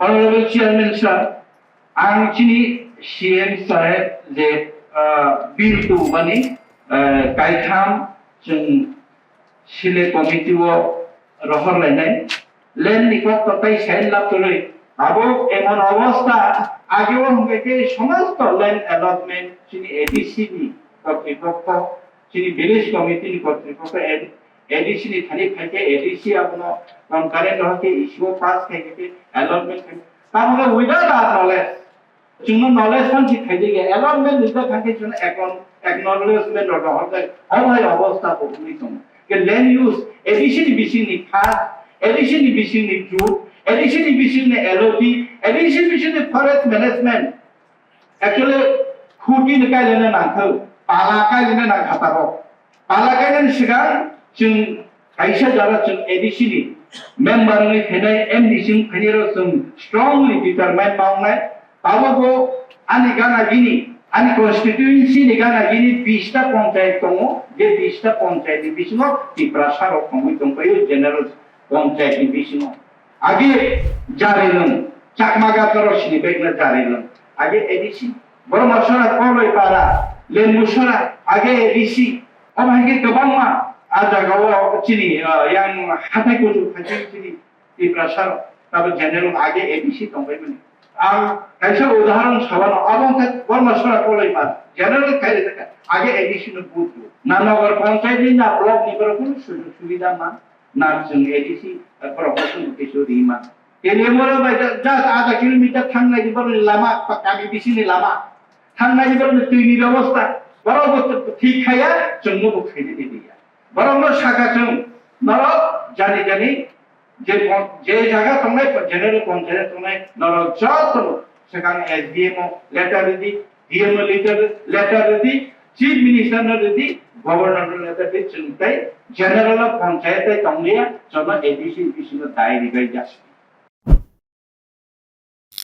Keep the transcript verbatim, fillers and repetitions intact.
Honorable Chairman sir, ang chini C M sir je, ah, bill tubani, ah, kaitham chwng sile committee o rohor lainai. Land ni kok to tai sign lab toroi. Abo emon obostha, age o hwnkhe ke somosto land allotment chini A D C ni kotripokho, chini village committee ni kotripokho, A D C ni thani phaikhe A D C abono concurrent rohor khe issue pass khaikhe allotment khai. Tamo without our knowledge. Chwngno knowledge phan si khaidi ge, allotment rijak kha khe chwngno acknow-, acknowledgement rok rohor jai. Hor hai obostha bo wngwi tongo. Ke land use, A D C ni bisingni kha, A D C ni bisingni jut, A D C ni bisingni L O T, A D C ni bisingni forest management. Actually, khuti ni kailena nangthau, pala kailena nangkha tabok. Pala kainani swkang chwng kaisa jora chwng A D C ni member wngwi phainai, M D C wng phainai rok chwng strongly determine ma wngnai. Tabukbo ani gana gini, ani constituency ni gana gini bista ponchayat tongo, je bista ponchayat ni bisingo Tiprasa rok tongwi tongpaio general ponchayat ni bisingo. Age Jarilung, Chakma Gatlaro sini bekna Jarilung. Age A D C, Borma Sora Koloi Para, Lembu Sora, age A D C. Omo hai khe kwbangma a jagao chini, ah, yang hathai kuchuk khachi chini Tiprasa rok. Tabo general age A D C tongbai mani. Ang kaisa udahoron sabano, abo khe Borma Sora Koloi Para, general khairi thaka, age A D C no vote rw. Na Nagar Panchayat ni na block ni borok kunu sujog subida ma. Na chwng A D C, eh, borok no chwng kaisu ri ma. Tei lemoro bai da, just adha kilometer thangnai di borok ni lama, pa kami bisi ni lama. Thangnai di borok ni twi ni bebosta. Borok bo thik khaya, chwng bo khaidi di ya. Borok no saka chwng, norok jani jani, je pon-, je jaga tongnai, general panchayat tongnai, norok joto swkang S D M o letter ridi, D M o letter, letter ridi, Chief Minister no ridi, Governor no letter ridi, chwng tei general o panchayat tei tongliya, jono A D C, U D C no dai ribai jasi.